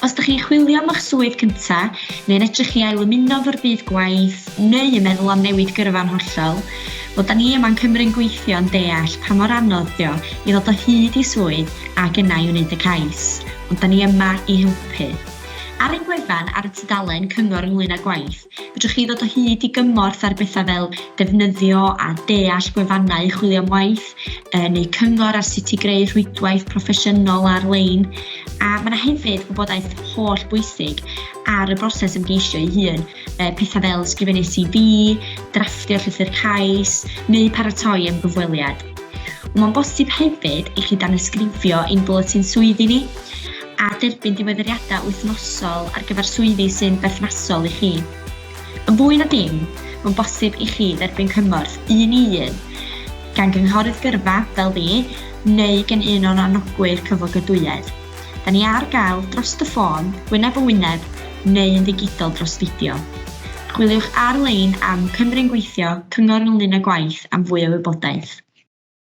Os dych chi'n chwilio am eich swydd cynta, neu'n edrych i ailymuno efo'r byd gwaith, neu yn meddwl am newid gyrfa'n hollol, wel da ni yma'n Cymru'n Gweithio yn deall pa mor anodd 'di o i ddod o hyd i swydd ac yna i wneud y cais, ond da ni yma i helpu. Ar ein gwefan, ar y tudalen Cyngor ynglŷn â Gwaith, Fedrwch chi ddod o hyd i gymorth ar bethau fel defnyddio a deall gwefannau i chwilio am waith, neu cyngor ar sut i greu rhwydwaith proffesiynol ar-lein. A mae yna hefyd wybodaeth holl bwysig ar y broses ymgeisio ei hun, pethau fel ysgrifennu CV, drafftio llythyr cais, neu paratoi am gyfweliad. Ond mae'n bosib hefyd i chi danysgrifio ein bwletin swyddi ni, a derbyn diweddariadau wythnosol ar gyfer swyddi sy'n berthnasol i chi. Yn fwy na dim, mae'n bosib i chi dderbyn cymorth un i un gan gynghorydd gyrfa, fel fi, neu gan un o'n anogwyr cyflogadwyedd. Da ni ar gael dros y ffôn, wyneb yn wyneb, neu yn ddigidol dros fideo. Chwiliwch ar-lein am Cymru'n Gweithio, Cyngor ynglŷn â Gwaith am fwy o wybodaeth.